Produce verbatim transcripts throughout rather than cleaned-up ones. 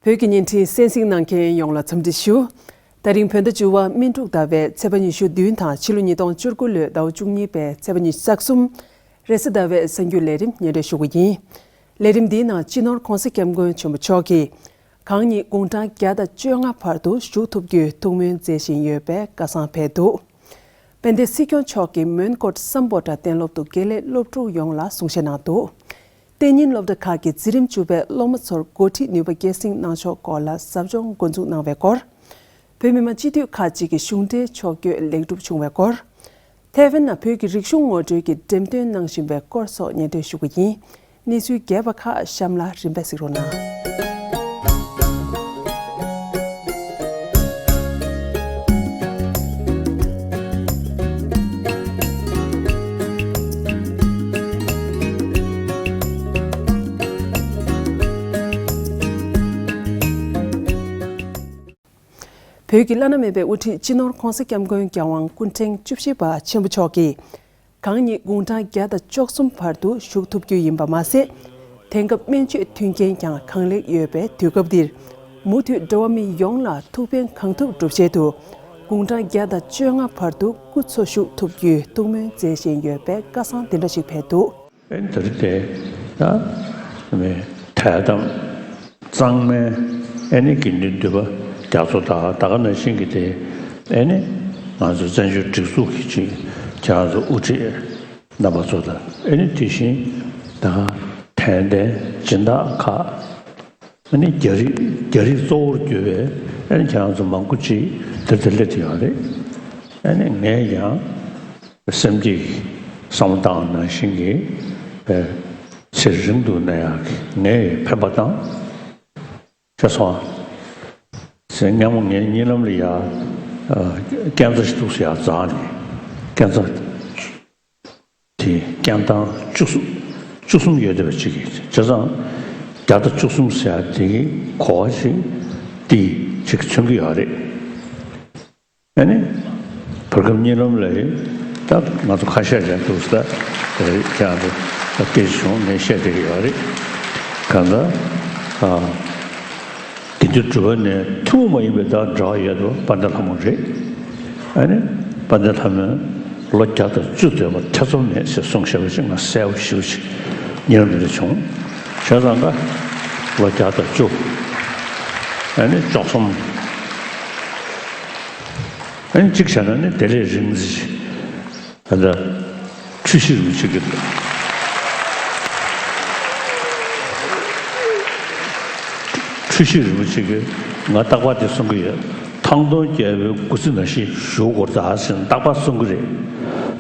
བོད་ཀྱི་བརྙན་འཕྲིན་གསན་གཟིགས་གནང་མཁན་ཡོངས་ལ་འཚམས་འདྲི་ཞུ། ད་རིང་བོད་ཟླ་བཅུ་པ་སྨིན་དྲུག་ཟླ་བའི་ཚེས་པ་ཉི་ཤུ་བདུན་དང་ཕྱི་ལོ་ཉིས་སྟོང་བཅུ་དགུ་ལོའི་ཟླ་བ་བཅུ་གཉིས་པའི་ཚེས་པ་ཉི་ཤུ་རྩ་གསུམ། རེས་གཟའ་ཟླ་བའི་གསར་འགྱུར་ལས་རིམ་སྙན་སྒྲོན་ཞུ་གི་ཡིན། ལས་རིམ་འདིའི་ནང་སྤྱི་ནོར་༧གོང་ས་༧སྐྱབས་མགོན་ཆེན་པོ་མཆོག་གིས་གང་ཉིད་དགུང་གྲངས་བརྒྱ་དང་བཅོ་ལྔ་བར་དུ་བཞུགས་ཐུབ་རྒྱུའི་ཐུགས་སྨོན་མཛད་བཞིན་ཡོད་པའི་བཀའ་གསང་ཕེབས་འདུག་དཔལ་ལྡན་སྲིད་སྐྱོང་མཆོག་གིས་མོན་གྷོ་སམ་བྷོ་ཊ་གཏན་སློབ་ཏུ་དགེ་ལས་སློབ་ཕྲུག་ཡོངས་ལ་གསུང་བཤད་གནང་འདུག་དེ་ཉིན་སློབ་གྲྭ་ཁག་གི་འཛིན་རིམ་བཅུ་པའི་སློབ་མ་ཚོར་འགོ་ཁྲིད་ནུས་པ་སྐྱེད་སྲིང་གནང་ཕྱོགས་སྐོར་ལ་ཟབ་སྦྱོང་འགོ་འཛུགས་གནང་བའི་སྐོར། བོད་མི་མང་སྤྱི་འཐུས་ཁག་ཅིག་གི་གཞུང་འབྲེལ་ཕྱོགས་བསྐྱོད་ལེགས་གྲུབ་བྱུང་བའི་སྐོར། ཐའེ་ཝན་ནང་བོད་ཀྱི་རིག་གཞུང་ངོ་སྤྲོད་ཀྱི་འགྲེམས་སྟོན་གནང་བཞིན་པའི་སྐོར་སོགས་སྙན་སྒྲོན་ཞུ་གི་ཡིན། གནས་ཚུལ་རྒྱས་པ་ཁག་གཤམ་ལ་རིམ་པས་གཟིགས་རོགས་གནང་། བོད་ཀྱི་བླ་ན་མེད་པའི་དབུ་ཁྲིད་སྤྱི་ནོར་༧གོང་ས་༧སྐྱབས་མགོན་རྒྱལ་དབང་སྐུ་ཕྲེང་བཅུ་བཞི་པ་ཆེན་པོ་མཆོག་གིས། གང་ཉིད་དགུང་གྲངས་བརྒྱ་དང་བཅུ་གསུམ་བར་དུ་བཞུགས་ཐུབ་རྒྱུ་ཡིན་པ་མ་ཟད། དེང་སྐབས་སྨན་བཅོས་མཐུན་རྐྱེན་ཀྱང་གང་ལེགས་ཡོད་པའི་དུས་སྐབས་འདིར། མུ་མཐུད་འགྲོ་བ་མི་ཡོངས་ལ་ཐུགས་ཕན་གང་ཐུབ་སྒྲུབ་ཆེད་དུ། དགུང་གྲངས་བརྒྱ་དང་བཅོ་ལྔ་བར་དུ་སྐུ་འཚོ་བཞུགས་ཐུབ་རྒྱུའི་ཐུགས་སྨོན་མཛད་བཞིན་ཡོད་པའི་བཀའ་གསང་འདི་འདྲ་ཞིག་ཕེབས་འདུག་ཨེ་ནི་དེ་རིང་དེ་ད་མི་ཐའེ་དམ་གཙང་མའི་ཨེ་ནི་དགེ་འདུན་འདུས་པ་རྒྱ་མཚོ་དང་ད་ག་ནང་བཞིན་གྱི་དེ་ཨེ་ནི་ང་ཚོ་བཙན་བྱོལ་སྒྲིག་འཛུགས་ཀྱི་ཅིག་ཁྱེད་རང་ཚོ་དབུ་ཁྲིད་རྣམ་པ་ཚོ་དང་ཨེ་ནི་དེ་བཞིན་ད་དད་ལྡན་སྦྱིན་བདག་ཁག་ཨ་ནི་རྒྱ་རིགས་རྒྱ་རིགས་གཙོ་བོར་གྱུར་པའི་ཨ་ནི་ཁྱེད་རང་ཚོ་མང་པོ་ཅིག་དེར་དེ་སླེབས་ཡོད་རེད། ཨ་ནི་ངས་ཀྱང་སེམས་ཀྱི་བསམ་བློ་བཏང་ནང་བཞིན་གྱི་ཨ་ཚེ་རིང་དུ་གནས་ཡག་གི་ངས་ཕན་པ་དང་ཤ་ཚ་བ། ཚེ་སྔ་མོ་ངའི་གཉིད་ལམ་ལ་ཡ་ཨ་རྐྱེན་རྩ་ཞིག་འདུག་ཟེར་ཡ་འཛག་ནས་རྐྱེན་རྩ། དེ་རྐྱེན་ཐང་བཅུ་གསུམ་བཅུ་གསུམ་ཡོད་བསྡད་པ་ཅིག་གིས་བྱས་ཙང་བརྒྱ་དང་བཅུ་གསུམ་ཟེར་ཡ་དེ་གི་གོ་བ་ཞིག་དེ་ཅིག་མཚོན་གྱི་ཡོད་རེད། ཨ་ནི་བར་སྐབས་གཉིད་ལམ་ལ་ཡིན་ད་ང་ཚོ་ཁ་ཤས་ཀྱང་འདུག་ཟེར་ད་རེད་ཀྱང་འདུག་ད་སྐད་ཆ་བྱུང་ངས་བཤད་བསྡད་ཀྱི་ཡོད་རེད། གང་ལྟར་ཨ། དགེ་འདུན་གྲུབ་པ་ནས་ཐུན་མོང་མ་ཡིན་པའི་བདག་འབྲེལ་བ་ཡོད་པ་དཔལ་ལྡན་ལྷ་མོ་རེད། ཨ་ནི་དཔལ་ལྡན་ལྷ་མོས་ལོ་བརྒྱ་དང་བཅུ་སྡོད་པར་ཐེ་ཚོམ་མེད་ཅེས་གསུངས་བཞག་པ་ཞིག་ང་གསལ་པོ་ཞེ་པོ་ཞིག་ཉེ་རུ་མི་འདྲ་བྱུང་། བྱས་ཙང་ཀ་ལོ་བརྒྱ་དང་བཅུ། ཨ་ནི་བཅུ་གསུམ། ཨ་ནི་གཅིག་བྱས་ན་ནི་དེ་ལས་རིང་ཙམ་ཞིག་ད་ལྟ་འཁྲུལ་ཞིག་རིན་པོ་ཆེ་གི་འཁྲུལ་ཞིག་རིན་པོ་ཆེ་གི་ང་རྟག་པར་དེ་གསུང་གི་ཡོད། ཐང་སྟོང་རྒྱལ་པོའི་སྐུ་ཚེ་ནང་བཞིན་བཞུགས་དགོས་ད་ཟེར་ནས་རྟག་པར་གསུང་གི་རེད།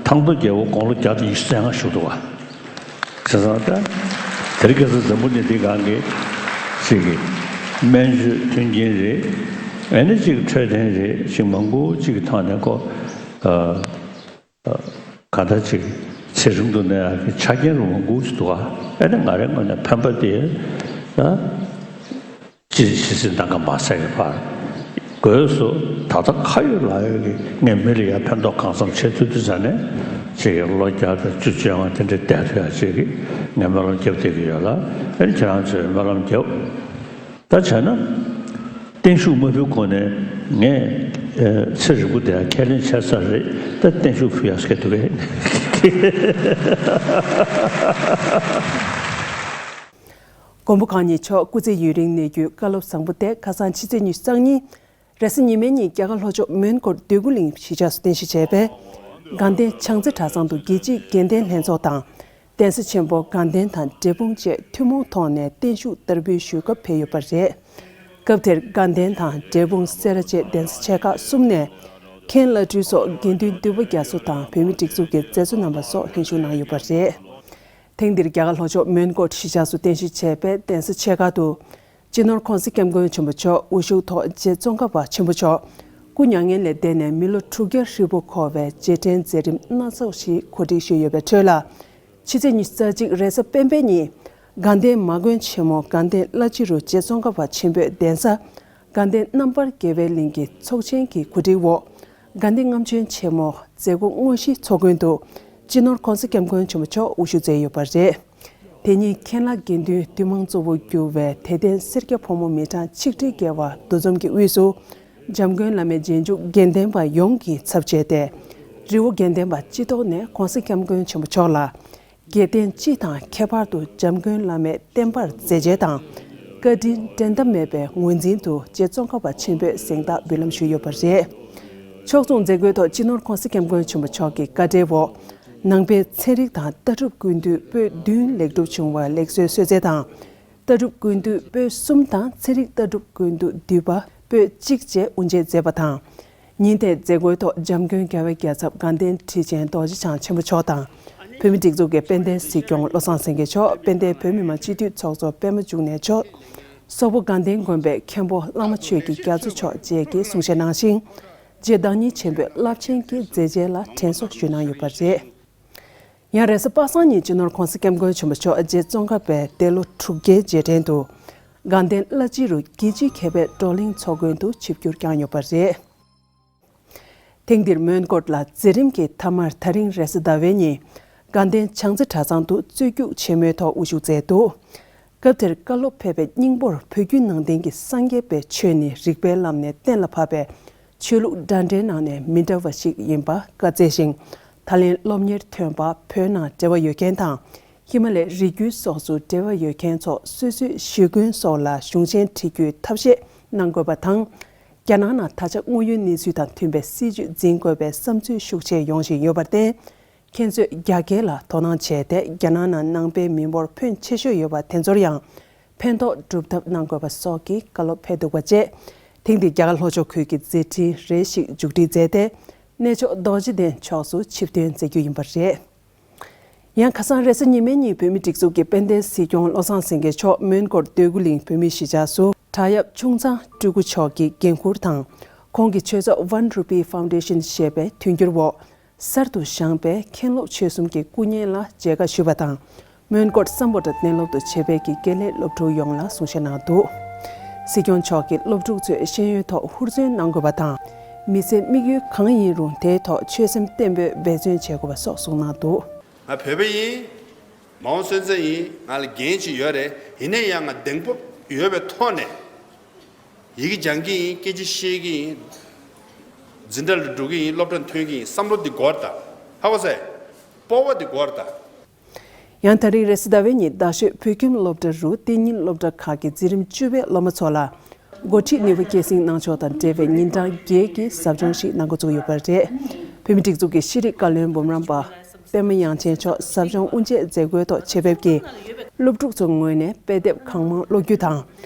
ཐང་སྟོང་རྒྱལ་པོ་དགུང་ལོ་བརྒྱ་དང་ཉི་ཤུ་རྩ་ལྔ་བཞུགས་འདུག་བ། བྱས་ཙང་ད་དེ་རིང་ཁ་སང་འཛམ་བུ་གླིང་འདི་སྒང་གི་ཅིག་གི་སྨན་བཅོས་མཐུན་རྐྱེན་རེད། ཨ་ནི་ཅིག་འཕྲོད་བསྟེན་རེད་ཅིག་མང་པོ་ཅིག་གི་ཐོག་ནས་ཁོ་ཨ། གང་ལྟར་ཅིག་ཚེ་རིང་དུ་གནས་ཡག་གི་ཆ་རྐྱེན་རུ་མང་པོ་ཞིག་འདུག་ཨ། ཨེ་ནི་ང་རའི་ངོས་ནས་ཕན་པ་དེ་ད་ཅི་ཞིག་ཟིན་དང་ག་མ་ཟེར་གི་བར་དགོས་སུ་ད་ལྟ་ཁ་ཡོད་ལག་ཡོད་ཀྱི་ངས་མི་ལ་ཡ་ཕན་ཐོགས་གང་འཚམ་བྱེད་ཐུབ་དུས་ཙ་ནས་ཅིག་ལོ་བརྒྱ་དང་བཅུ་བཅོ་ལྔ་དེ་འདྲའི་བསྡད་ཐུབ་ཡག་ཅིག་གི་ངས་སྨོན་ལམ་རྒྱབ་བསྡད་ཀྱི་ཡོད་ལ། ཨེ་ནི་ཁྱེད་རང་ཚོས་སྨོན་ལམ་རྒྱབ། ད་བྱས་ན། བརྟན་བཞུགས་མ་ཕུལ་གོང་ནས་ངས་ཚེ་རིང་པོ་དེ་ཁས་ལེན་བྱས་ཚར་རེད། ད་བརྟན་བཞུགས་ཕུལ་ཡག་སྐད་འདུག་གས། མགོན་པོ་གང་ཉིད་མཆོག་སྐུ་ཚེ་ཡུན་རིང་གནས་རྒྱུའི་བཀའ་སློབ་བཟང་པོ་དེ་ཁ་སང་ཕྱི་ཚེས་ཉི་ཤུ་རྩ་གཉིས། རེས་གཟའ་ཉི་མའི་ཉིན་རྒྱ་གར་ལྷོ་ཕྱོགས་མོན་གྷོར་འདོད་རྒུ་གླིང་གཞིས་ཆགས་སུ་རྟེན་གཞི་བྱས་པའི་དགའ་ལྡན་བྱང་རྩེ་གྲྭ་ཚང་དུ་རྒྱལ་སྤྱིའི་དགེ་ལྡན་ལྷན་ཚོགས་དང་། གདན་ས་ཆེན་པོ་དགའ་ལྡན་དང་འབྲས་སྤུངས་བཅས་ཐུན་མོང་ཐོག་ནས་བརྟན་བཞུགས་བསྟར་འབུལ་ཞུ་སྐབས་ཕེབས་ཡོད་པ་རེད། སྐབས་དེར་དགའ་ལྡན་དང་འབྲས་སྤུངས་སེ་ར་བཅས་གདན་ས་ཆེ་ཁག་གསུམ་ནས་མཁན་བླ་སྤྲུལ་སོགས་དགེ་འདུན་འདུས་པ་རྒྱ་མཚོ་དང་བོད་མིའི་སྒྲིག་འཛུགས་ཀྱི་མཛད་གཙོ་རྣམ་པ་སོགས་ལྷན་ཞུགས་གནང་ཡོད་པ་རེད། ཐེངས་འདིར་རྒྱ་གར་ལྷོ་ཕྱོགས་མོན་གྷོ་གཞིས་ཆགས་སུ་རྟེན་གཞི་བྱས་པའི་གདན་ས་ཆེ་ཁག་ཏུ། སྤྱི་ནོར་༧གོང་ས་༧སྐྱབས་མགོན་ཆེན་པོ་མཆོག་དབུ་བཞུགས་ཐོག་རྗེ་ཙོང་ཁ་པ་ཆེན་པོ་མཆོག་སྐུ་མྱ་ངན་ལས་འདས་ནས་མི་ལོ་དྲུག་བརྒྱ་ཧྲིལ་པོ་འཁོར་བའི་རྗེས་དྲན་མཛད་རིམ་སྣ་ཚོགས་ཤིག་གོ་སྒྲིག་ཞུས་ཡོད་པའི་ཁྲོད་ལ། ཕྱི་ཚེས་ཉི་ཤུ་རྩ་གཅིག་རེས་གཟའ་སྤེན་པའི་ཉིན། དགའ་ལྡན་མ་དགོན་ཆེན་མོ་དགའ་ལྡན་བླ་སྤྱི་རུ་རྗེ་ཙོང་ཁ་པ་ཆེན་པོས་གདན་ས། དགའ་ལྡན་རྣམ་པར་རྒྱལ་བའི་གླིང་གི་ཚོགས་ཆེན་གྱི་གོ་སྒྲིག་འོག་དགའ་ལྡན་རྔམ་ཆེན་ཆེན་མོ་མཛད་སྒོ་དངོས་གཞིའི་ཚོགས་མགོན་དུ་སྤྱི་ནོར་༧གོང་ས་༧སྐྱབས་མགོན་ཆེན་པོ་མཆོག་དབུ་བཞུགས་མཛད་ཡོད་པ་རེད། དེ་ཉིན་མཁན་བླ་དགེ་འདུན་འདུས་མང་གཙོ་བོར་གྱུར་བའི་དད་ལྡན་སེར་སྐྱ་ཕོ་མོ་མི་གྲངས་ཆིག་ཁྲིའི་བརྒལ་བ་འདུ་འཛོམས་ཀྱི་དབུས་སུ། འཇམ་མགོན་བླ་མའི་རྗེས་འཇུག་དགེ་ལྡན་པ་ཡོངས་ཀྱི་ཚབ་བྱས་ཏེ། རི་བོ་དགེ་ལྡན་པ་སྤྱི་ཚོགས་ནས་༸གོང་ས་༸སྐྱབས་མགོན་ཆེན་པོ་མཆོག་ལ། དགེ་ལྡན་སྤྱི་དང་ཁྱད་པར་དུ་འཇམ་མགོན་བླ་མའི་བསྟན་པར་མཛད་རྗེས་དང་། བཀའ་དྲིན་འགྲན་ཟླ་མེད་པའི་ངོས་འཛིན་དུ་རྗེ་ཙོང་ཁ་པ་ཆེན་པོས་གཟེངས་རྟགས་འབུལ་ལམ་ཞུས་ཡོད་པ་རེད། ཕྱོགས་མཚུངས་མཛད་སྒོའི་ཐོག་སྤྱི་ནོར་༸གོང་ས་༸སྐྱབས་མགོན་ཆེན་པོ་མཆོག་གི་བཀའ་འབྲེལ་འོག་ནང་པའི་ཚན་རིག་དང་ལྟ་གྲུབ་ཀུན་བཏུས་པོད་བདུན་ལེགས་གྲུབ་བྱུང་བ་ལེགས་གསོལ་གསོལ་སྩལ་དང་། ལྟ་གྲུབ་ཀུན་བཏུས་པོད་གསུམ་དང་ཚན་རིག་ལྟ་གྲུབ་ཀུན་བཏུས་བསྡུས་པ་པོད་གཅིག་བཅས་དབུ་འབྱེད་མཛད་པ་དང་། ཉིན་དེའི་མཛད་སྒོའི་ཐོག་འཇམ་མགོན་རྒྱལ་བའི་རྒྱལ་ཚབ་དགའ་ལྡན་ཁྲི་ཆེན་རྡོ་རྗེ་འཆང་ཆེན་པོ་མཆོག་དང་། བོད་མིའི་སྒྲིག་འཛུགས་ཀྱི་དཔལ་ལྡན་སྲིད་སྐྱོང་བློ་བཟང་སེང་གེ་མཆོག་དཔལ་ལྡན་བོད་མི་མང་སྤྱི་འཐུས་ཚོགས་གཙོ་པད་མ་འབྱུང་གནས་མཆོག་སོག་པོ་དགའ་ལྡན་དགོན་པའི་མཁན་པོ་བླ་མ་ཆོས་ཀྱི་རྒྱ་མཚོ་མཆོག་བཅས་ཀྱིས་གསུང་བཤད་གནང་ཞིང་། རྗེ་བདག་ཉིད་ཆེན་པོའི་རླབས་ཆེན་གྱི་མཛད་རྗེས་ལ་དྲན་གསོ་ཞུས་གནང་ཡོད་པ་རེད། ཡང་རེས་གཟའ་པ་སངས་ཉིན་སྤྱི་ནོར་༸གོང་ས་༸སྐྱབས་མགོན་ཆེན་པོ་མཆོག་རྗེ་ཙོང་ཁ་པའི་འདས་ལོ་དྲུག་བརྒྱའི་རྗེས་དྲན་དུ། དགའ་ལྡན་བླ་སྤྱི་རུ་དགེ་བཅུའི་མཁས་པའི་བགྲོ་གླེང་ཚོགས་མགོན་དུ་ཆིབས་བསྒྱུར་བསྐྱངས་ཡོད་པ་རེད། ཐེངས་འདིར་མོན་གྷོ་ལ་མཛད་རིམ་གྱི་མཐའ་མར་ད་རིང་རེས་གཟའ་ཟླ་བའི་ཉིན་དགའ་ལྡན་བྱང་རྩེ་གྲྭ་ཚང་དུ་རྩོད་རྒྱུགས་ཆེན་མོའི་ཐོག་དབུ་བཞུགས་མཛད་འདུག་སྐབས་དེར་བཀའ་སློབ་ཕེབས་པའི་སྙིང་པོར་བོད་བརྒྱུད་ནང་བསྟན་གྱི་སངས་རྒྱས་པའི་ཆོས་ནི་རིགས་པའི་ལམ་ནས་གཏན་ལ་ཕབ་པའི་ཆོས་ལུགས་འདྲ་འདྲའི་ནང་ནས་མི་འདྲ་བ་ཞིག་ཡིན་པ་བཀའ་སྩལ་ཞིང་། ད་ལན་སློབ་གཉེར་ཐོན་པ་བོད་ནང་འབྲེལ་བ་ཡོད་མཁན་དང་། ཧི་མ་ལའི་རི་རྒྱུད་སོགས་སུ་འབྲེལ་བ་ཡོད་མཁན་ཚོ་སོ་སོའི་ཞི་རྒོལ་སོགས་ལ་གཞུང་ཆེན་ཁྲིད་རྒྱུའི་ཐབས་ཤེས་གནང་དགོས་པ་དང་། རྒྱ་ནག་ནང་ད་ཆ་དངོས་ཡོད་གནས་ཚུལ་དང་མཐུན་པའི་སྲིད་བྱུས་འཛིན་དགོས་པའི་བསམ་ཚུལ་ཤུགས་ཆེ་ཡོང་བཞིན་ཡོད་པར་བརྟེན། ཁྱེད་ཚོས་རྒྱ་སྐད་ལ་དོ་སྣང་བྱས་ཏེ་རྒྱ་ནག་ནང་ནང་པའི་མི་འབོར་ཕོན་ཆེ་ཤོས་ཡོད་པ་དེ་ཚོར་ཡང་ཕན་ཐོགས་སྒྲུབ་ཐབས་གནང་དགོས་པ་སོགས་ཀྱི་བཀའ་སློབ་ཕེབས་འདུག་པ་བཅས། ཐེངས་འདིའི་རྒྱ་གར་ལྷོ་ཕྱོགས་ཁུལ་གྱི་མཛད་འཕྲིན་རེ་ཞིག་མཇུག་སྒྲིལ་མཛད་དེ། གནས་མཆོག་རྡོ་རྗེ་གདན་ཕྱོགས་སུ་ཆིབས་ཐོན་མཛད་རྒྱུ་ཡིན་པ་རེད། ཡང་ཁ་སང་རེས་གཟའ་ཉི་མའི་ཉིན་བོད་མིའི་སྒྲིག་འཛུགས་ཀྱི་དཔལ་ལྡན་སྲིད་སྐྱོང་བློ་བཟང་སེང་གེ་མཆོག་མོན་གྷོར་འདོད་རྒུ་གླིང་བོད་མིའི་གཞིས་ཆགས་སུ་བྲག་གཡབ་ཆུང་ཚང་སྤྲུལ་སྐུ་མཆོག་གི་འགན་འཁུར་དང་། ཁོང་གི་ཆོས་ཚོགས་One Rupee Foundation ཞེས་པའི་མཐུན་འགྱུར་འོག་གསར་དུ་བཞེངས་པའི་མཁན་སློབ་ཆོས་གསུམ་གྱི་སྐུ་བརྙན་ལ་མཇལ་ཁ་ཞུས་པ་དང་། མོན་གྷོ་སམ་བྷོ་ཊ་གཏན་སློབ་ཏུ་བྱེད་པའི་གི་དགེ་ལས་སློབ་ཕྲུག་ཡོངས་ལ་གསུང་བཤད་གནང་འདུག་སྲིད་སྐྱོང་མཆོག་གིས་སློབ་ཕྲུག་ཚོས་ཤེས་ཡོན་ཐོག་ཧུར་བརྩོན་གནང་དགོས་པ་དང་། མི་ཚེའི་དམིགས་ཡུལ་གང་ཡིན་རུང་དེའི་ཐོག་ཆོད་སེམས་བརྟན་པོས་འབད་བརྩོན་བྱེད་དགོས་པ་སོགས་གསུངས་གནང་འདུག་ང་བོད་པ་ཡིན། མའོ་སུན་ཙེ་ཡིན། ང་ལ་འགན་ཅིག་ཡོད་རེད། ཡིན་ན་ཡང་ང་གདེང་སྤོབས་ཡོད་པའི་ཐོག་ནས་ཡི་གེ་སྦྱང་གི་ཡིན། སྐད་ཆ་བཤད་ཀྱི་ཡིན། འཛིན་གྲྭ་ལ་འགྲོ་གི་ཡིན། སློབ་གྲྭ་ཐོན་གྱི་ཡིན། བསམ་བློ་འདི་འགོར་ད། ཧ་གོ་སོང་ངས། སྤོབས་པ་འདི་འགོར་ད། ཡང་ད་རིང་རེས་གཟའ་ཟླ་བའི་ཉིན་རྡ་ཤོད་བོད་ཁྱིམ་སློབ་གྲྭ་རུ་གཏན་ཉིན་སློབ་གྲྭ་ཁག་གི་འཛིན་རིམ་བཅུ་པའི་སློབ་མ་ཚོ་ལ་འགོ་ཁྲིད་ནུས་པ་སྐྱེད་སྲིང་གནང་ཕྱོགས་དང་འབྲེལ་བའི་ཉིན་གྲངས་བརྒྱད་ཀྱི་ཟབ་སྦྱོང་ཞིག་གནང་འགོ་བཙུགས་ཡོད་པ་རེད། བོད་མིའི་སྒྲིག་འཛུགས་ཀྱི་ཤེས་རིག་བཀའ་བློན་འབུམ་རམས་པ་པད་མ་དབྱངས་ཅན་མཆོག་ཟབ་སྦྱོང་དབུ་འབྱེད་མཛད་སྒོའི་ཐོག་ཆེད་ཕེབས་ཀྱིས་སློབ་ཕྲུག་ཚོའི་ངོས་ནས་དཔེ་དེབ་གང་མང་ཀློག་རྒྱུ་དང་།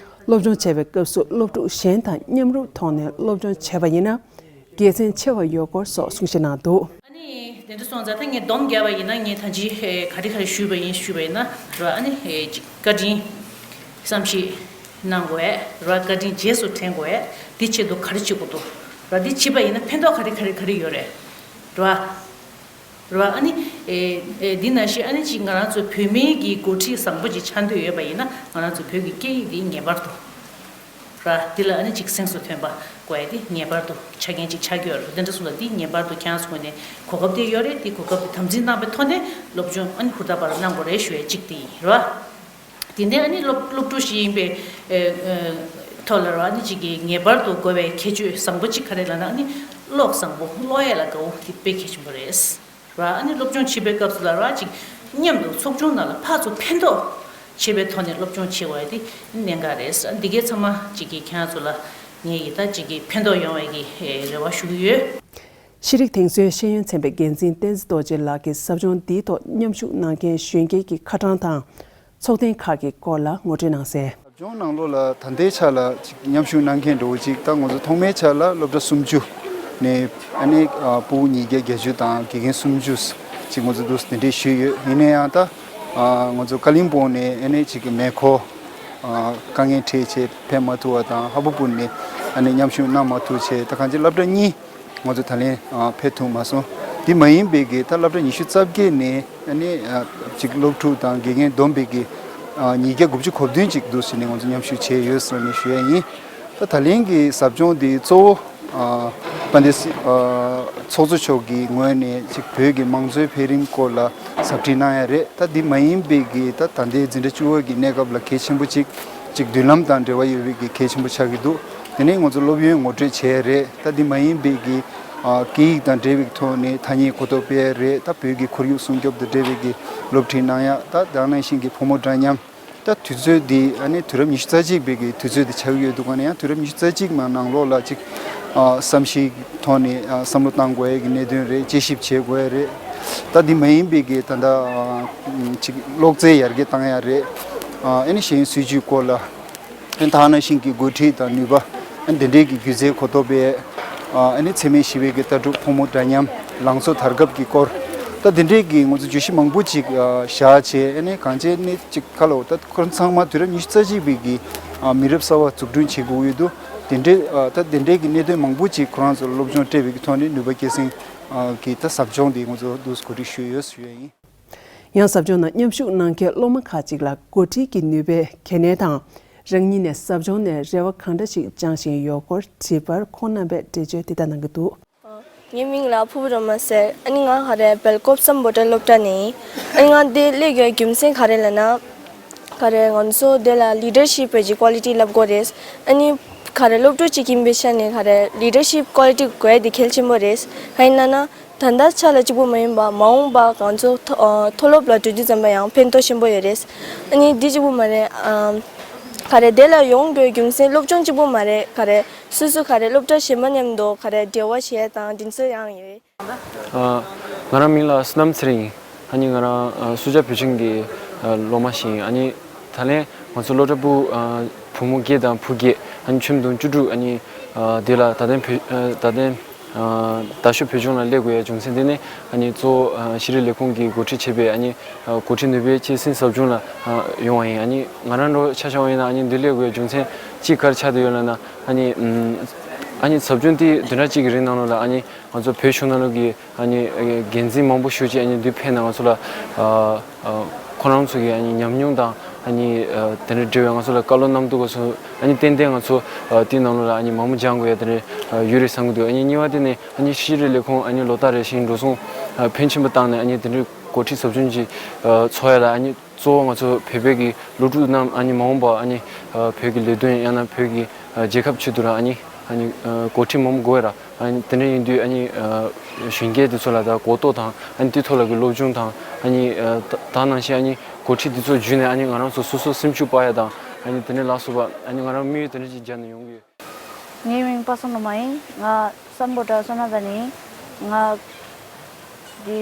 སློབ་སྦྱོང་བྱེད་པའི་སྐབས་སུ་སློབ་ཕྲུག་གཞན་དང་མཉམ་རུབ་ཐོག་ནས་སློབ་སྦྱོང་བྱས་པ་ཡིན་ན། དགེ་མཚན་ཆེ་བ་ཡོད་སྐོར་སོགས་གསུང་བཤད་གནང་འདུག་ཨ་ནི་དེ་འདྲ་སོང་ཙང་ད་ངས་སྡོམ་བརྒྱབ་པ་ཡིན་ན། ངས་ད་ཅི་ག་རེ་ག་རེ་ཞུས་པ་ཡིན་ཞུས་པ་ཡིན་ན་ར། ཨ་ནི་ཅིག་བཀའ་དྲིན་བསམ་ཤེས་གནང་དགོས་ར། བཀའ་དྲིན་རྗེས་སུ་དྲན་དགོས། འདི་ཆེད་དུ་ག་རེ་བྱེད་དགོས་འདུག་ར། འདི་བྱེད་པ་ཡིན་ན་ཕན་ཐོགས་ག་རེ་ག་རེ་ག་རེ་ཡོད་རེད་ར། ར། ཨ་ནི་འདི་ནང་བཞིན་ཨ་ནི་ཅིག་ང་རང་ཚོ་བོད་མིའི་གི་འགོ་ཁྲིད་བཟང་པོ་ཅིག་ཆགས་འདོད་ཡོད་པ་ཡིན་ན། ང་རང་ཚོ་བོད་ཀྱི་སྐད་ཡིག་འདི་ངེས་པར་དུ་ར། འདི་ལ་ཨ་ནི་ཅིག་གཟེངས་སུ་ཐོན་པ་དགོས་ཡ་འདི་ངེས་པར་དུ་ཆ་རྐྱེན་ཅིག་ཆགས་ཀྱི་ཡོད་རེད། དེ་འདྲ་སོང་ཙང་འདི་ངེས་པར་དུ་ཁྱེད་རང་ཚོ་ངོས་ནས་གོ་སྐབས་དེ་ཡོད་རེད། འདི་གོ་སྐབས་དེ་དམ་འཛིན་གནང་པའི་ཐོག་ནས་སློབ་སྦྱོང་ཨ་ནི་ཧུར་ཐག་པ་ར་གནང་དགོས་རེད་ཞུ་ཡ་གཅིག་དེ་ཡིན་ར། དེ་ནས་ཨ་ནི་སློབ་སློབ་ཕྲུག་ཞིག་ཡིན་པའི་ཐོག་ལ་ར། ཨ་ནི་ཅིག་གི་ངེས་པར་དུ་དགོས་པའི་ཁྱད་ཆོས་བཟང་པོ་ཅིག་ག་རེ་ལབ་ན། ཨ་ནི་བློ་བཟང་པོ། ཀློག་ཡ་ལ་དགའ་བོ། དེ་དཔེ་གལ་ཆེན་པོ་རེད། ར། ཨ་ནི་སློབ་སྦྱོང་བྱེད་པའི་སྐབས་སུ་ལ་ར་ཅིག་མཉམ་དུ་ཚོགས་ཆུང་ནང་ལ་ཕར་ཚུར་ཕན་ཐོགས་བྱེད་པའི་ཐོག་ནས་སློབ་སྦྱོང་བྱེད་དགོས་ཡ་དེ་གནད་འགག་རེད། འདི་གའི་ཚང་མ་ཅིག་གིས་ཁྱེད་རང་ཚོ་ལ་ངས་ཡི་ད་ཅིག་གིས་ཕན་ཐོགས་ཡོང་བའི་གི་རེ་བ་ཞུ་གི་ཡོད། ཤེས་རིག་དེང་སོའི་ཤེས་ཡོན་ཚན་པའི་འགན་འཛིན་བསྟན་འཛིན་རྡོ་རྗེ་ལགས་ཀྱིས་ཟབ་སྦྱོང་འདིའི་ཐོག་མཉམ་ཞུགས་གནང་མཁན་གཞོན་སྐྱེས་ཀྱི་ཁ་གྲངས་དང་། ཚོགས་ཐེངས་ཁག་གི་སྐོར་ལ་ངོ་སྤྲོད་གནང་གསལ། ལྗོངས་ནང་ལོགས་ལ་ད་ལྟའི་ཆ་ལ་ཅིག་མཉམ་ཞུགས་གནང་མཁན་འདྲ་བོ་ཅིག་ད་ང་ཚོ་ཐོག་མའི་ཆ་ལ་སློབ་གྲྭ་སུམ་ཅུ་ནས་ཨ་ནི་ཕྲུ་གུ་ཉིས་བརྒྱ་བརྒྱད་ཅུ་དང་དགེ་རྒན་སུམ་ཅུ་ཅིག་ང་ཚོ་འདུག་སེ་གདན་འདྲེན་ཞུས་ཡོད། ཡིན་ན་ཡང་ད་ང་ཚོ་ཀ་ལིམ་པོང་ནས་ཨ་ནི་ཅིག་མེ་འཁོར་དཀའ་ངལ་འཕྲད་བྱས་ཕེབས་མ་ཐུབ་པ་དང་། ཧ་ཧྥུ་ནས་ཨ་ནི་མཉམ་ཞུགས་གནང་མ་ཐུབ་བྱས། ད་གང་ཅི་སློབ་གྲྭ་གཉིས་ང་ཚོ་ད་ལན་ཕེབས་ཐུབ་མ་སོང་། འདི་མ་ཡིན་པའི་གི་ད་སློབ་གྲྭ་ཉི་ཤུ་རྩ་བརྒྱད་ནས་ཨ་ནི་ཅིག་སློབ་ཕྲུག་དང་དགེ་རྒན་བསྡོམས་པའི་གི་ཉིས་བརྒྱ་དགུ་བཅུ་གོ་བདུན་ཅིག་འདུག་ཟེར་ནས་ང་ཚོ་མཉམ་ཞུགས་བྱས་ཡོད་ཟེར་ནས་ཞུ་ཡ་ཡིན། ད་ད་ལན་གི་ཟབ་སྦྱོང་འདི་གཙོ་བོ་ དཔལ་ལྡན་སྲིད་ཨ་ཚོགས་གཙོ་མཆོག་གི་ངོས་ནས་ཅིག་བོད་ཀྱི་དམངས་གཙོའི་འཕེལ་རིམ་སྐོར་ལ་ཟབ་ཁྲིད་གནང་ཡ་རེད། ད་འདི་མ་ཡིན་པའི་གི་ད་ད་ལྟའི་འཛིན་གྲྭ་བཅུ་པ་གི་གནས་སྐབས་ལ་གལ་ཆེན་པོ་ཅིག་ཅིག་མདུན་ལམ་དང་འབྲེལ་བ་ཡོད་པའི་གི་གལ་ཆེན་པོ་ཆགས་ཀྱི་འདུག་དེ་ནས་ང་ཚོ་སློབ་ཡོན་ངོ་སྤྲོད་བྱས་ཡ་རེད། ད་འདི་མ་ཡིན་པའི་གི་ཨ་སྐད་ཡིག་དང་འབྲེལ་བའི་ཐོག་ནས་ཐ་སྙད་གོ་རྟོགས་སྤེལ་ཡ་རེད། ད་བོད་ཀྱི་ཁོར་ཡུག་སྲུང་སྐྱོབ་དང་འབྲེལ་བའི་གི་སློབ་ཁྲིད་གནང་ཡ། ད་དེ་ནང་བཞིན་གྱི་ཕོ་མོ་འདྲ་མཉམ། ད་དུས་ཚོད་འདི་ཨ་ནི་དུས་རབས་ཉི་ཤུ་རྩ་གཅིག་པའི་གི་དུས་ཚོད་འདི་ཆགས་ཀྱི་ཡོད་འདུག་ཨ་ནི་ཡང་དུས་རབས་ཉི་ཤུ་རྩ་གཅིག་མ་ནང་ལོགས་ལ་ཅིག་ཨ་བསམ་གཞིག་ཐོག་ནས་ཨ་བསམ་བློ་བཏང་དགོས་ཡ་གི་གནད་དོན་རེད། དཔྱད་ཞིབ་བྱེད་དགོས་ཡ་རེད། ད་འདི་མ་ཡིན་པའི་གི་ད་ལྟ་ཨ་ཅིག་གློག་རྫས་ཡར་རྒྱས་བཏང་ཡ་རེད། ཨ་ཨ་ནི་གཞན་སྲིད་ཇུས་སྐོར་ལ། ཨ་ནི་ད་ནང་བཞིན་གྱི་འགོ་ཁྲིད་དང་ནུས་པ། ཨ་ནི་དེ་འདྲའི་གི་སྒྱུ་རྩལ་གོ་རྟོགས་སྤེལ། ཨ་ནི་འཚེ་མེད་ཞི་བའི་གི་ལྟ་གྲུབ། ཕོ་མོ་འདྲ་མཉམ། ལང་ཚོ་དར་ཁྱབ་ཀྱི་སྐོར། ད་དེ་འདྲའི་གི་ང་ཚོ་བརྗོད་གཞི་མང་པོ་ཅིག་ཨ་བཞག་བྱས། ཨ་ནི་གང་ཅི་ནི་ཅིག་ཁ་ལོ་ད་ཁོ་རང་ཚང་མ་དུས་རབས་ཉི་ཤུ་རྩ་གཅིག་པའི་གི་ཨ་མི་རབས་གསར་བ་འཛུགས་སྐྲུན་བྱེད་དགོས་ཀྱི་འདུག་དེ་འདྲའི་ཨ་ད་དེ་འདྲའི་གི་གནད་དོན་མང་པོ་ཅིག་ཁོ་རང་ཚོར་སློབ་སྦྱོང་སྤྲད་པའི་གི་ཐོག་ནས་ནུས་པ་སྐྱེད་སྲིང་ཨ་གི་ད་ཟབ་སྦྱོང་འདི་ང་ཚོ་འདུག་གོ་སྒྲིག་ཞུས་ཡོད་ཞུ་ཡ་ཡིན། ཡང་ཟབ་སྦྱོང་ནང་མཉམ་ཞུགས་གནང་མཁན་སློབ་མ་ཁག་ཅིག་ལ་འགོ་ཁྲིད་ཀྱི་ནུས་པའི་གལ་གནད་དང་། རང་ཉིད་ནས་ཟབ་སྦྱོང་ནས་རེ་བ་གང་འདྲ་ཞིག་བཅངས་བཞིན་ཡོད་སྐོར་དྲིས་པར། ཁོང་རྣམ་པས་འགྲེལ་བརྗོད་འདི་ལྟར་གནང་གི་འདུག་ངའི་མིང་ལ་ཕུར་བུ་སྒྲོལ་མ་ཟེར། ཨ་ནི་ང་ག་རེ་སྦེལ་ཀོབ་སམ་བྷོ་ཊ་སློབ་གྲྭ་ནས་ཡིན། ཨ་ནི་ང་འདི་སླེབས་དགོས་རྒྱུ་མཚན་ག་རེ་ལབ་ན། ག་རེ་ང་ཚོ་འདི་ལ་ལི་ཌར་ཤིབ་པའི་ཀི་ཀོ་ལི་ཊི་བསླབ་དགོས་རེད། ཨ་ནི་ག་རེ་སློབ་ཕྲུག་ཅིག་ཡིན་པའི་ཆ་ནས་ག་རེ་ལི་ཌར་ཤིབ་ཀོ་ལི་ཊི་དགོས་ཡ་དེ་གལ་ཆེན་པོ་རེད། གང་ཡིན་ལབ་ན། ད་ལྟ་ཆ་ལ་གཅིག་པུ་མ་ཡིན་པ་མ་འོངས་པ་ང་ཚོ་མཐོ་ཨ་མཐོ་སློབ་ལ་འགྲོ་དུས་ཙམ་པ་ཡང་ཕན་ཐོགས་ཆེན་པོ་ཡོད་རེད། ཨ་ནི་འདི་གཅིག་པུ་མ་རེད། ཨམ་ག་རེ་དེ་ལ་ཡོང་དགོས་རྒྱུ་མཚན་སློབ་སྦྱོང་གཅིག་པུ་མ་རེད། ག་རེ་སོ་སོ་ག་རེ་སློབ་གྲྭ་གཞན་པ་མཉམ་དུ་ག་རེ་འབྲེལ་བ་བྱེད་ཡ་དང་དེ་ཚོ་ཡང་ཡོད། ཨ་ང་རང་མིང་ལ་བསོད་ནམས་ཚེ་རིང་ཡིན། ཨ་ནི་ང་རང་ཨ་སུ་ཇཱ་བོད་ཆུང་གི་ཨ་སློབ་མ་ཞིག་ཡིན། ཨ་ནི་ད་ལན་ང་ཚོ་སློབ་གྲྭ་པུ་ཨ་བུ་མོ་བརྒྱད་དང་བུ་བརྒྱད། ཨ་ནི་ཁྱོན་བསྡོམས་བཅུ་དྲུག་ཨ་ནི་ཨ་དེ་ལ་ད་ཐེངས་བོད་ཨ་ད་ཐེངས་ཨ་རྡ་ཤོད་བོད་ལྗོངས་ལ་སླེབས་དགོས་ཡ་རྒྱུ་མཚན་དེ་ནི། ཨ་ནི་གཙོ་བོ་ཨ་ཤེས་རིག་ལས་ཁུངས་ཀྱིས་འགོ་ཁྲིད་བྱས་པའི་ཨ་ནི་ཨ་འགོ་ཁྲིད་ནུས་པའི་སྐྱེད་སྲིང་ཟབ་སྦྱོང་ལ་ཨ་ཡོང་བ་ཡིན། ཨ་ནི་ང་རང་འདྲ་ཆ་བཞག་པ་ཡིན་ན། ཨ་ནི་འདི་སླེབས་དགོས་ཡ་རྒྱུ་མཚན་གཅིག་ག་རེ་ཆགས་བསྡད་ཡོད་ལབ་ན། ཨ་ནི་ཨམ་ཨ་ནི་ཟབ་སྦྱོང་དེ་བདུན་ཕྲག་གཅིག་གི་རིང་ནང་ལོགས་ལ་ཨ་ནི་ང་ཚོ་བོད་གཞུང་ནང་ལོགས་ཀྱི་ཨ་ནི་འགན་འཛིན་མང་པོ་ཞེ་ཅིག་ཨ་ནི་འདིར་ཕེབས་ནས་ང་ཚོ་ལ་ཨ་ཨ་ཁོ་རང་ཚོ་གི་ཨ་ནི་ཉམས་མྱོང་དང་། ཨ་ནི་ཨ་དེ་འདྲ་འབྲེལ་བའི་ང་ཚོ་ལ་བཀའ་སློབ་གནང་འདུག་ག་སོ། ཨ་ནི་ཏན་ཏན་ང་ཚོ་ཨ་དེའི་ནང་ལོགས་ལ་ཨ་ནི་མང་པོ་སྦྱང་དགོས་ཡ་དེ་འདྲ་ཨ་ཡོད་རེད་བསམ་གྱི་འདུག་ཨ་ནི་གཉིས་པ་དེ་ནི་ཨ་ནི་ཤེས་རིག་ལས་ཁུངས་ཨ་ནི་ལོ་ལྟར་རེ་བཞིན་འགྲོ་སོང་ཨ་ཕོན་ཆེན་པོ་བཏང་ནས། ཨ་ནི་དེ་འདྲའི་འགོ་ཁྲིད་ཟབ་སྦྱོང་ཅིག་ཨ་ཚོགས་ཡ་ལ། ཨ་ནི་གཙོ་བོ་ང་ཚོ་བོད་པའི་གི་སློབ་ཕྲུག་རྣམས་ཨ་ནི་མ་འོངས་པ་ཨ་ནི་ཨ་བོད་ཀྱི་ལས་དོན། ཡང་ན་བོད་ཀྱི་ཨ་རྒྱལ་ཁབ་ཆེད་དུ་ར། ཨ་ནི་ཨ་ནི་ཨ་འགོ་ཁྲིད་མང་པོ་དགོས་ར། ཨ་ནི་དེ་འདྲ་ཡིན་དུས་ཨ་ནི་ཨ་གཞོན་སྐྱེས་དེ་ཚོ་ལ་ད་གོ་རྟོགས་དང་། ཨ་ནི་དེ་ཐོག་ལ་གི་སློབ་སྦྱོང་དང་། ཨ་ནི་ཨ་ད་ད་ནང་བཞིན་ཨ་ནི་འགོ་ཁྲིད་དེ་ཚོ་བརྒྱུད་ནས་ཨ་ནི་ང་རང་ཚོ་སོ་སོ་སེམས་ཤུགས་སྤར་ཡ་དང་། ཨ་ནི་དེ་འདྲ་ལ་སོགས་པ། ཨ་ནི་ང་རང་དམིགས་ཡུལ་དེ་འདྲ་ཅིག་བརྒྱབ་ནས་ཡོང་གི་ཡོད། ངའི་མིང་པ་སངས་སྒྲོལ་མ་ཡིན། ང་སམ་བྷོ་ཊ་སོ་ན་ད་ནས་ཡིན། ང་འདི་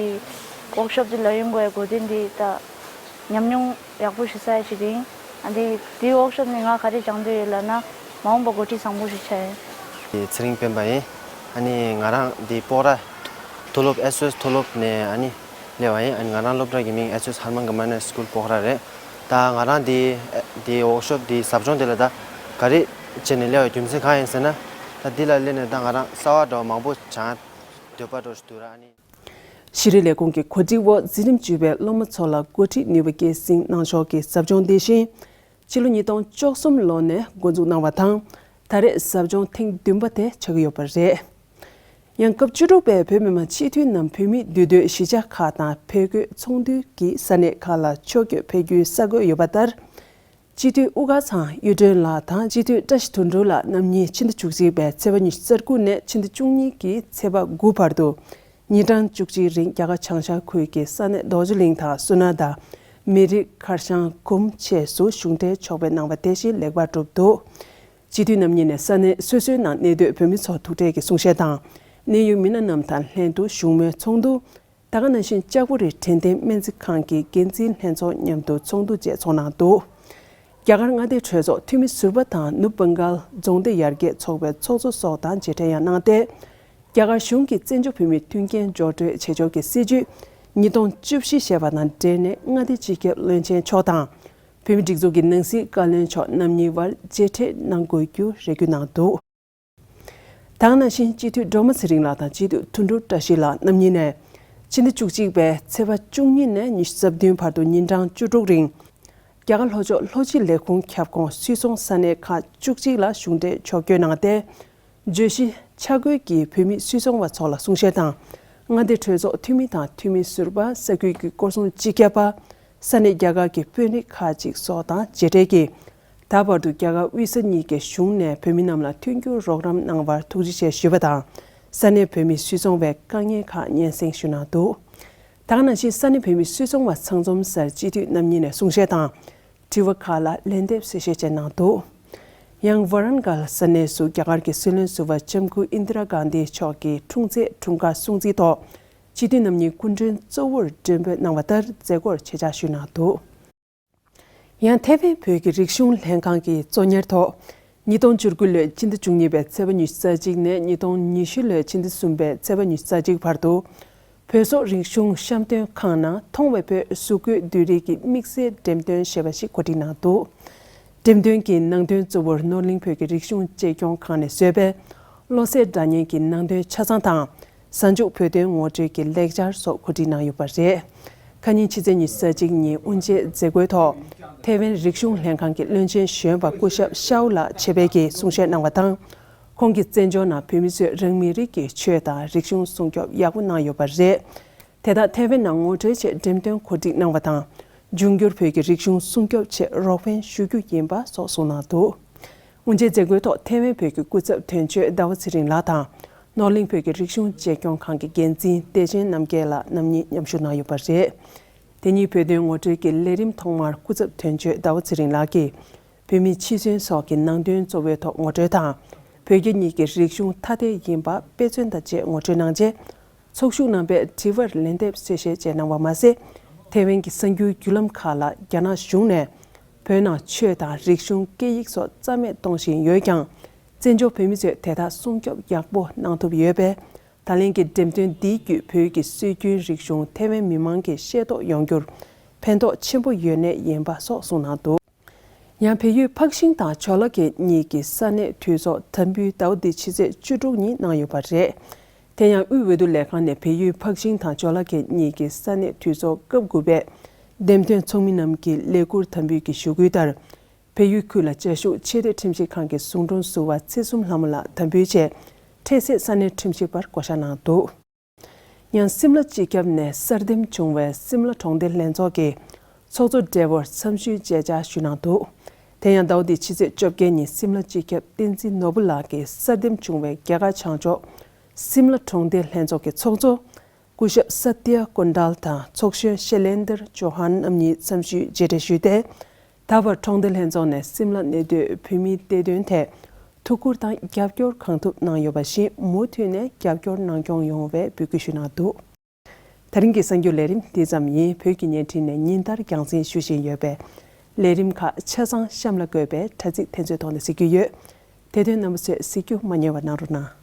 ཝོག་ཤོབ་འདི་ལ་ཡོང་དགོས་ཡ་དགོས་དོན་འདི་ད་ཉམས་མྱོང་ཡག་པོ་ཞིག་བསགས་ཡ་ཞིག་ཡིན། ཨ་འདི་འདི་ཝོག་ཤོབ་ནས་ང་ག་རེ་སྦྱང་འདོད་ཡོད་ལབ་ན། མ་འོངས་པ་འགོ་ཁྲིད་བཟང་པོ་ཞིག་ཆགས་ཡ་ཡིན། ཚེ་རིང་སྤེན་པ་ཡིན། ཨ་ནི་ང་རང་འདི་སྤོག་ར་མཐོ་སློབ། ཨེས་ཨོ་ཨེས་མཐོ་སློབ་ནས་ཨ་ནི་སླེབས་པ་ཡིན། ཨ་ནི་ང་རང་སློབ་གྲྭ་གི་མིང་ཨེས་ཨོ་ཨེས་ཧར་མན་གྷི་མན་ནེ་སི་ཀུལ་སྤོག་ར་རེད། ད་ང་རང་འདི་འདི་ཝོག་ཤོབ་འདི་ཟབ་སྦྱོང་འདི་ལ་ད་ག་རེ་བྱས་ནས་སླེབས་པའི་རྒྱུ་མཚན་གང་ཡིན་ཟེར་ན། ད་འདི་ལ་སླེབས་ནས་ད་ང་རང་གསར་པ་འདྲ་བོ་མང་པོ་སྦྱང་འདོད་པ་འདྲ་བོ་ཞིག་འདུག་ར། ཨ་ནི། ཤེས་རིག་ལས་ཁུངས་ཀྱི་གོ་སྒྲིག་འོག་འཛིན་རིམ་བཅུ་པའི་སློབ་མ་ཚོ་ལ་འགོ་ཁྲིད་ནུས་པ་སྐྱེད་སྲིང་གནང་ཕྱོགས་ཀྱི་ཟབ་སྦྱོང་དེ་བཞིན། ཕྱི་ལོ་ཉིས་སྟོང་བཅུ་གསུམ་ལོ་ནས་འགོ་འཛུགས་གནང་བ་དང་། ད་རེས་ཟབ་སྦྱོང་ཐེངས་བདུན་པ་དེ་ཆགས་ཀྱི་ཡོད་པ་རེད། ཡང་སྐབས་བཅུ་དྲུག་པའི་བོད་མི་མང་སྤྱི་འཐུས་ནམ་བོད་མིའི་འདུས་སྡོད་གཞིས་ཆགས་ཁག་དང་ཕལ་སྐོད་ཚོགས་འདུ་གྱིས་ས་གནས་ཁག་ལ་ཕྱོགས་བསྐྱོད་ཕེབས་རྒྱུའི་གསལ་བཀོད་ཡོད་པ་ལྟར། སྤྱི་འཐུས་དབུ་དཀར་ཚང་གཡུ་སྒྲོན་ལགས་དང་སྤྱི་འཐུས་བཀྲ་ཤིས་དོན་གྲུབ་ལགས་རྣམ་གཉིས་ཕྱི་ཟླ་བཅུ་གཅིག་པའི་ཚེས་པ་ཉི་ཤུ་རྩ་དགུ་ནས་ཕྱི་ཟླ་བཅུ་གཉིས་ཀྱི་ཚེས་པ་དགུ་བར་དུ་ཉིན་གྲངས་བཅུ་གཅིག་རིང་རྒྱ་གར་བྱང་ཤར་ཁུལ་གྱི་ས་གནས་རྡོ་རྗེ་གླིང་དང་སོ་ན་དང་མི་རིགས་མཁར་བྱང་གུམ་བཅས་སུ་གཞུང་འབྲེལ་ཕྱོགས་ཕེབས་གནང་བ་དེ་བཞིན་ལེགས་པར་གྲུབ་འདུག་སྤྱི་འཐུས་རྣམ་གཉིས་ནས་ས་གནས་སོ་སོའི་ནང་གནས་སྡོད་བོད་མི་ཚོར་ཐུག་འཕྲད་ཀྱི་གསུང་བཤད་དང་། གནད་ཡོད་མི་སྣ་རྣམས་དང་ལྷན་དུ་བཞུགས་མོལ་ཚོགས་འདུ། ད་ག་ནང་བཞིན་ལྕགས་པོ་རི་དྲན་རྟེན་སྨན་རྩིས་ཁང་གི་འགན་འཛིན་ལྷན་ཚོགས་མཉམ་དུ་ཚོགས་འདུ་བཅས་ཚོགས་གནང་འདུག་རྒྱ་གར་མངའ་སྡེའི་གྲོས་ཚོགས་འཐུས་མི་ཟུར་པ་དང་ནུབ་བྷང་གཱལ་རྫོང་སྡེ་ཡར་རྒྱས་ཚོགས་པའི་ཚོགས་གཙོ་སོགས་དང་མཇལ་འཕྲད་ཡང་གནང་སྟེ། རྒྱ་གར་གཞུང་གིས་བཙན་བྱོལ་བོད་མིའི་མཐུན་རྐྱེན་སྦྱོར་སྤྲོད་བྱེད་ཕྱོགས་ཀྱི་སྲིད་ཇུས་ཉིས་སྟོང་བཅུ་བཞི་ཞེས་པ་དང་འབྲེལ་ནས་མངའ་སྡེའི་སྤྱི་ཁྱབ་བློན་ཆེན་མཆོག་དང་། བོད་མིའི་སྒྲིག་འཛུགས་ཀྱི་ནང་སྲིད་བཀའ་བློན་མཆོག་རྣམ་གཉིས་དབར་མཇལ་འཕྲད་གནང་དགོས་རྒྱུ་རེ་སྐུལ་གནང་འདུག་ད་ག་ནང་བཞིན་སྤྱི་འཐུས་སྒྲོལ་མ་ཚེ་རིང་ལགས་དང་སྤྱི་འཐུས་དོན་གྲུབ་བཀྲ་ཤིས་ལགས་རྣམ་གཉིས་ནས་ཕྱི་ཟླ་བཅུ་གཅིག་པའི་ཚེས་པ་བཅུ་གཉིས་ནས་ཉི་ཤུ་རྩ་བདུན་བར་དུ་ཉིན་གྲངས་བཅུ་དྲུག་རིང་། རྒྱ་གར་ལྷོ་ཕྱོགས་ལྷོ་སྤྱི་ལས་ཁུངས་ཁྱབ་ཁོངས་སུད་ཚོང་ས་གནས་ཁག་བཅུ་གཅིག་ལ་གཞུང་འབྲེལ་ཕྱོགས་བསྐྱོད་གནང་སྟེ། བརྗོད་གཞི་ ཆ་བགོས་ཀྱིས་བོད་མི་སུད་ཚོང་བ་ཚོ་ལ་གསུང་བཤད་དང་། མངའ་སྡེ་གྲོས་ཚོགས་འཐུས་མི་དང་འཐུས་མི་ཟུར་པ། ས་ཁུལ་གྱི་སྐོར་སྲུང་སྤྱི་ཁྱབ་པ། ས་གནས་རྒྱ་གར་གྱི་དཔོན་རིགས་ཁག་ཅིག་སོགས་དང་མཇལ་འཕྲད་ཀྱིས། ད་བར་དུ་རྒྱ་གར་དབུས་ས་གཉིས་ཀྱི་གཞུང་ནས་བོད་མི་རྣམས་ལ་མཐུན་འགྱུར་རོགས་རམ་གནང་བར་ཐུགས་རྗེ་ཆེ་ཞུས་པ་དང་། ས་གནས་བོད་མི་སུད་ཚོང་བའི་དཀའ་ངལ་ཁག་སྙན་སེང་ཞུས་གནང་འདུག། ད་ག་ནང་བཞིན་ས་གནས་བོད་མི་སུད་ཚོང་བ་ཚང་འཛོམས་སར་སྤྱི་འཐུས་རྣམ་གཉིས་ནས་གསུང་བཤད་དང་། དྲི་བ་ཁག་ལ་ལན་འདེབས་གསལ་བཤད་བྱས་གནང་འདུག། ཡང་ཝ་རན་གལ་ས་གནས་སུ་རྒྱ་གར་གྱི་སྲིད་བློན་ཟུར་པ་ལྕམ་སྐུ་ཨིན་དི་ར་གྷན་དྷི་མཆོག་གི་འཁྲུངས་ཚེས་འཁྲུངས་སྐར་སྲུང་བརྩིའི་ཐོག་སྤྱི་འཐུས་རྣམ་གཉིས་སྐུ་མགྲོན་གཙོ་བོར་མགྲོན་འབོད་གནང་བ་ལྟར་མཛད་སྒོར་ཆེད་བཅར་ཞུས་གནང་འདུག། ཡང་ཐའེ་ཝན་བོད་ཀྱི་རིག་གཞུང་ལྷན་ཁང་གིས་གཙོ་གཉེར་ཐོག་ཉིས་སྟོང་བཅུ་དགུ་ལོའི་ཕྱི་ཟླ་བཅུ་གཉིས་པའི་ཚེས་པ་ཉི་ཤུ་རྩ་གཅིག་ནས་ཉིས་སྟོང་ཉི་ཤུ་ལོའི་ཕྱི་ཟླ་གསུམ་པའི་ཚེས་པ་ཉི་ཤུ་རྩ་གཅིག་བར་དུ། བོད་སོག་རིག་གཞུང་བཤམས་སྟོན་ཁང་ནང་མཐོང་བའི་བོད་གཟུགས་བཀོད་བསྡུས་རིས་ཀྱི་དམིགས་བསལ་འགྲེམས་སྟོན་ཞེས་པ་ཞིག་གོ་སྒྲིག་གནང་འདུག། འགྲེམས་སྟོན་གྱི་ནང་དོན་གཙོ་བོར་ནོར་གླིང་བོད་ཀྱི་རིག་གཞུང་གཅེས་སྐྱོང་ཁང་ནས་བཟོས་པའི་བློ་གསལ་སྒྲ་སྙན་གྱི་ནང་དོན་ཆ་ཚང་དང་། གཟའ་མཇུག་བོད་དོན་ངོ་སྤྲོད་ཀྱི་ལེགས་སྦྱར་སོགས་གོ་སྒྲིག་གནང་ཡོད་པ་རེད། ཁ་ཉིན་ཕྱི་ཚེས་ཉི་ཤུ་རྩ་གཅིག་ཉིན་དབུ་འབྱེད་མཛད་སྒོའི་ཐོག་ཐའེ་ཝན་རིག་གཞུང་ལྷན་ཁང་གི་བློན་ཆེན་གཞོན་པ་སྐུ་ཞབས་ཤའོ་ལགས་ཆེད་ཕེབས་ཀྱིས་གསུང་བཤད་གནང་བ་དང་། ཁོང་གིས་བཙན་བྱོལ་ནང་བོད་མི་ཚོས་རང་མི་རིགས་ཀྱི་ཆོས་དང་རིག་གཞུང་སྲུང་སྐྱོབ་ཡག་པོ་གནང་ཡོད་པ་རེད། དེ་དག་ཐའེ་ཝན་ནང་ངོ་སྤྲོད་ཆེད་འགྲེམས་སྟོན་གོ་སྒྲིག་གནང་བ་དང་། འབྱུང་འགྱུར་བོད་ཀྱི་རིག་གཞུང་སྲུང་སྐྱོབ་ཆེད་རོགས་ཕན་ཞུ་རྒྱུ་ཡིན་པ་སོགས་གསུངས་གནང་འདུག། དབུ་འབྱེད་མཛད་སྒོའི་ཐོག་ཐའེ་ཝན་བོད་ཀྱི་སྐུ་ཚབ་དོན་གཅོད་ཟླ་བ་ཚེ་རིང་ལགས་དང་། ནོར་གླིང་བོད་ཀྱི་རིག་གཞུང་གཅེས་སྐྱོང་ཁང་གི་འགན་འཛིན་བདེ་ཆེན་རྣམ་རྒྱལ་ལགས་རྣམ་གཉིས་མཉམ་ཞུགས་གནང་ཡོད་པ་རེད། དེ་ཉིན་བོད་དོན་ངོ་སྤྲོད་ཀྱི་ལས་རིམ་ཐོག་མར་སྐུ་ཚབ་དོན་གཅོད་ཟླ་བ་ཚེ་རིང་ལགས་ཀྱིས། བོད་མིའི་འཆི་གསོན་སོགས་ཀྱི་ནང་དོན་གཙོ་བོའི་ཐོག་ངོ་སྤྲོད་དང་། བོད་རྒྱ་གཉིས་ཀྱི་རིག་གཞུང་ཐ་དད་ཡིན་པ་དཔེ་མཚོན་དང་བཅས་ངོ་སྤྲོད་གནང་རྗེས། ཚོགས་ཞུགས་རྣམ་པས་དྲི་བར་ལན་འདེབས་གསལ་བཤད་བཅས་གནང་བ་མ་ཟད། ཐའེ་ཝན་གྱི་གསར་འགྱུར་བརྒྱུད་ལམ་ཁག་ལ་རྒྱ་ནག་གཞུང་ནས་བོད་ནང་ཆོས་དང་རིག་གཞུང་སྐད་ཡིག་སོགས་རྩ་མེད་གཏོང་བཞིན་ཡོད་ཀྱང་། བཙན་བྱོལ་བོད་མི་ཚོས་དེ་དག་སྲུང་སྐྱོབ་ཡག་པོ་གནང་ཐུབ་ཡོད་པས། ད་ལན་གྱི་འགྲེམས་སྟོན་འདིའི་བརྒྱུད་བོད་ཀྱི་སྲོལ་རྒྱུན་རིག་གཞུང་ཐའེ་ཝན་མི་མང་གིས་ཤེས་རྟོགས་ཡོང་རྒྱུར་ཕན་ཐོགས་ཆེན་པོ་ཡོད་གནས་ཡིན་པ་སོགས་གསུངས་གནང་འདུག། ཡང་བལ་ཡུལ་འཕགས་ཤིང་དང་ཇོ་ལ་ཁེ་གཉིས་ཀྱི་ས་གནས་འཐུས་ཚོགས་དམ་འབུལ་ཟླ་བ་འདིའི་ཕྱི་ཚེས་བཅུ་དྲུག་ཉིན་གནང་ཡོད་པ་རེད། དེ་ཡང་དབུས་འོས་བསྡུ་ལས་ཁང་ནས་བལ་ཡུལ་འཕགས་ཤིང་དང་ཇོ་ལ་ཁེ་གཉིས་ཀྱི་ས་གནས་འཐུས་ཚོགས་སྐབས་དགུ་པའི་འདེམས་ཐོན་ཚོགས་མི་རྣམས་ཀྱི་ལས་ཁུར་དམ་འབུལ་གྱི་ཞུ་སྐུལ་ལྟར། བལ་ཡུལ་ཁུལ་ལ་བཅའ་བཞུགས་ཆེས་མཐོའི་ཁྲིམས་ཞིབ་ཁང་གི་ཟུང་དྲུང་ཟུར་པ་ཚེ་གསུམ་ལྷ་མོ་ལགས་དམ་འབུལ་ཆེད་འཕྲལ་སེལ་ས་གནས་ཁྲིམས་ཞིབ་པར་བསྐོ་བཞག་གནང་འདུག། ཡང་སིམ་ལ་སྤྱི་ཁྱབ་ནས་གསར་འདེམས་བྱུང་བའི་སིམ་ལ་གྲོང་སྡེ་ལྷན་ཚོགས་ཀྱི་ཚོགས་གཙོ་སྦྲེལ་པོར་འཚམས་ཞུའི་མཇལ་བཅར་ཞུས་གནང་འདུག། དེ་ཡང་ཟླ་བ་འདིའི་ཕྱི་ཚེས་བཅོ་བརྒྱད་ཉིན་སིམ་ལ་སྤྱི་ཁྱབ་བསྟན་འཛིན་ནོར་བུ་ལགས་ཀྱིས་གསར་འདེམས་བྱུང་བའི་རྒྱ་གར་བྱང་ཕྱོགས་སིམ་ལ་གྲོང་སྡེ་ལྷན་ཚོགས་ཀྱི་ཚོགས་གཙོ་སྐུ་ཞབས་ས་ཏི་ཡ་ཀོན་ཌལ་དང་ཚོགས་གཞོན་ཤེ་ལེན་དར་ཇོ་ཧན་རྣམ་གཉིས་འཚམས་ཞུའི་མཇལ་འཕྲད་ཞུས་ཏེ། ད་བར་གྲོང་སྡེ་ལྷན་ཚོགས་ནས་སིམ་ལ་གནས་སྡོད་བོད་མིའི་བདེ་དོན་ཐད་ཐུགས་ཁུར་དང་རྒྱབ་སྐྱོར་གང་ཐུབ་གནང་ཡོད་པ་བཞིན་མུ་མཐུད་ནས་རྒྱབ་སྐྱོར་གནང་སྐྱོང་ཡོང་བའི་འབོད་སྐུལ་ཞུས་གནང་འདུག། ད་རིང་གི་གསར་འགྱུར་ལས་རིམ་འདི་ཙམ་ཡིན། བོད་ཀྱི་བརྙན་འཕྲིན་ནས་ཉིན་ལྟར་རྒྱང་སྲིང་ཞུ་བཞིན་ཡོད་པའི་ལས་རིམ་ཁག་ཆ་ཚང་གཤམ་ལ་འགོད་པའི་དྲ་ཚིགས་དེ་ཚོའི་ཐོག་ནས་གཟིགས་རྒྱུ་ཡོད། དེ་དོན་རྣམ་པ་ཚོས་གཟིགས་རྒྱུ་མ་བསྙེལ་བ་གནང་རོགས་གནང་།